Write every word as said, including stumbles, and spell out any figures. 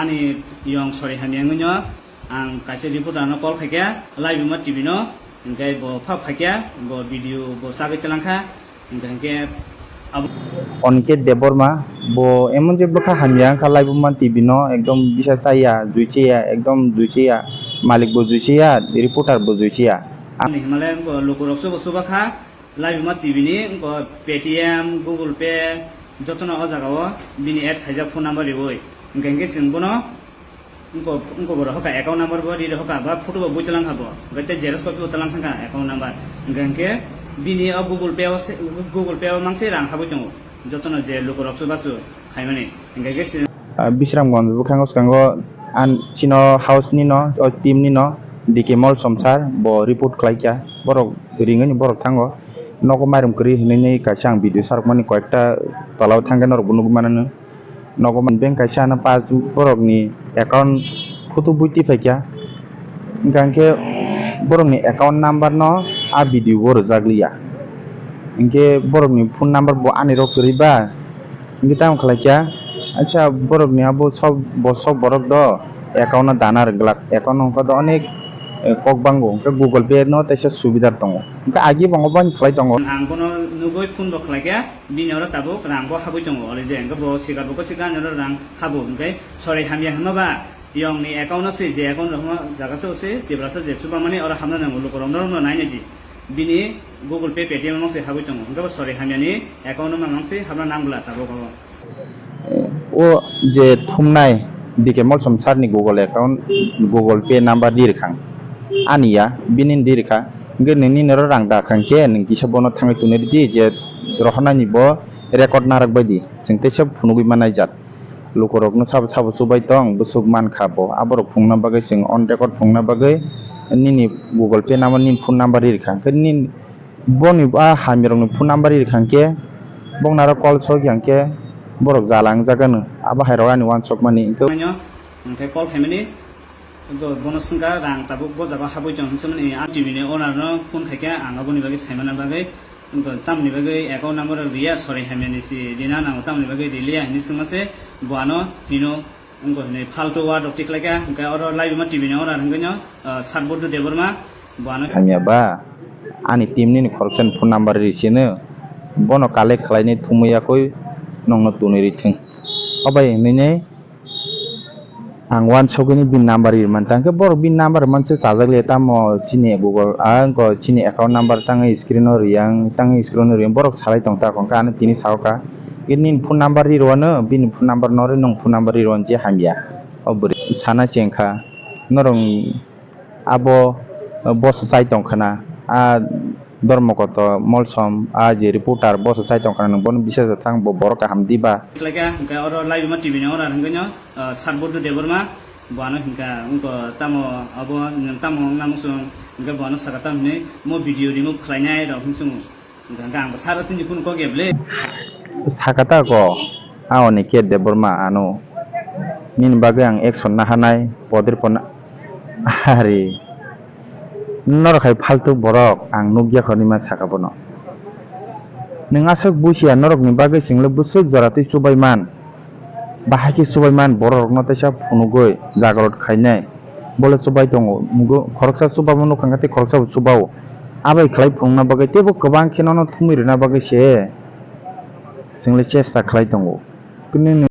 Ani yong sori hamya wngwi no ang kaisa reporter no call khaikha, Laibuma T V no, hwnkhe bo phak phaikha, bo video bo chagwi twlang kha, hwnkhe hwnkhe abo. Aniket Debbarma, bo emon je bwkha hamya wngkha Laibuma T V no, ekdom bisa chaya, jui chaya, ekdom jui chaya, malik bo jui chaya, reporter bo jui chaya. Ani hwnmale bo lukurok chubo chuba kha, Laibuma T V ni wngkha Paytm, Google Pay, jotono o jaga o bini add khaijak phone number riwi. Hwnkhe hwnkhe chwng bono wngkha, wngkha borok hoka account number bo ri hoka ba photo bo bui twlang kha bo. Hwnkhe tei xerox copy bo twlang thangkha account number. Hwnkhe hwnkhe bini o Google Pay o se, Google Pay o mangse rang habwi tongo. Jotono je lukurok chubachu khaimani. Hwnkhe hwnkhe chwng Ah, Bisramganj bwkhango swkango an chino house ni no, o team ni no, D K Molsom sir, bo report khlai kha, borok ringwi ni borok thango, nogo mairum kwrwi hinwi kaisa ang video sarok mani koyekta tola o thang khe norok bo nugwi mano. Nogo man bank kaisa ano pass borok ni account photo bui tiphai kha, hwnkha hwnkhe borok ni account number no a video o rwjak liya, hwnkhe borok ni phone number bo ani rok kwrwi ba. Hwnkhe tamo khlai kha, acha borok ni abo sok, bo sok borok do account no dana rwglak, account no wngkha do onek, eh, kok bango, hwnkhe Google Pay no teisa subida tongo, hwnkhe agi bo obo khlai tongo. Ang bono nugwi phone bo khlai kha, bini oro tabuk rang bo habwi tongo, ori je hwnkhe bo sikar bo kwsika ani oro rang habo, hwnkhe sori hamya hwnma ba, yong ni account no se, je account rok no jaga se se, Tiprasa je chuba mani oro hamna nango, lukurok norok no nai nai di. Bini Google Pay, Paytm no se habwi tongo, hwnkhe bo sori hamya ni account no mang se habna nang bwla tabuk o. O je thumnai D K Molsom sir ni Google account, Google Pay number di rwkha ang. Ani ya, bini di rwkha. Hwnkhe nini noro rang da kha hwnkhe nwng kisa bono thangwi tongwi rwdi je rohornani bo record narwk bai di. Chwng teisa phunugwi manai jat. Lukurok no sabo sabo chubai tong, bwswk man kha bo. Aborok phunukna bagwi chwng on record phunukna bagwi nini Google Pay number, nini phone number ri rwkha. Hwnkhe nini Boni a hamya rokni phone number ri rwkha hwnkhe, bokni aro call sokya hwnkhe borok jala wngjakgano, abo hai rok ani uansukmani hwnkhe. Hwnkhe call khaimani, bo-, bono swngkha rang tabuk bo jaga habwi tong hinwi swngmani, a T V ni owner no phone khaikha, ang aboni bagwi saimana bagwi, tamoni bagwi account number rok riya, sori hamyani si rina nango, tamoni bagwi riliya hinwi swngma se, bo ano hino. Wngkha hwnwi faltu word rok tikhlai kha, hwnkhe oro Laibuma T V ni owner hwnkhe no, ah, Satboddo Debbarma, bo ano. Hamya ba, ani team nini khoroksa ni phone number ri sino, bono collect khlainai thumwi yakwi nongno tunwi rithwng. Obai hwnwi nai ang uansukgwi ni bini number ri mantha, hwnkhe borok bini number manse chajak liya, tamo chini Google, ah, wngkha chini account number tangwi screen o riyang, tangwi screen o riyang, borok salai tong ta, hwnkhe ano tini sao kha, nini phone number ri rwano, bini phone number no ri, nwng phone number ri rwano je hamya. O bwrwi sana se wngkha, norok abo boso chai tongkhana, a Dharmakoto Molsom, a je reporter boso chai tongkhana, nwng bono bisa ja thang, bo borok kaham diba? Khlaikha, hwnkhe oro Laibuma T V ni owner hwnkhe no, ah, Satboddo Debbarma, bo ano hwnkha, wngkha tamo abo nwng tamo wngna muchung, hwnkhe bo ano sakha tamo hinwi mo video remove khlainai rok hinwi chwngo. Hwnkhe ang bo sara tini kunu kok ya ble. Sakha ta ko, a Aniket Debbarma ano. Nini bagwi ang action naharnai, podir pona. Hari. Norok hai faltu borok ang nukya kho nima sakha bono. Nwng aswk busia norokni bagwi chwngno bwswk jora twi chubai man. Bahai khe chubai man borok rokno teisa phunugwi jagrot khainai. Bole chubai tongo, mugo khoroksa chubamo nukha khe tei khoroksa bo chubao. Abai khlai phunukna bagwi teibo kwbang khe nono thumwi rwna bagwi se chwngno chesta khlai tongo. Kwnwi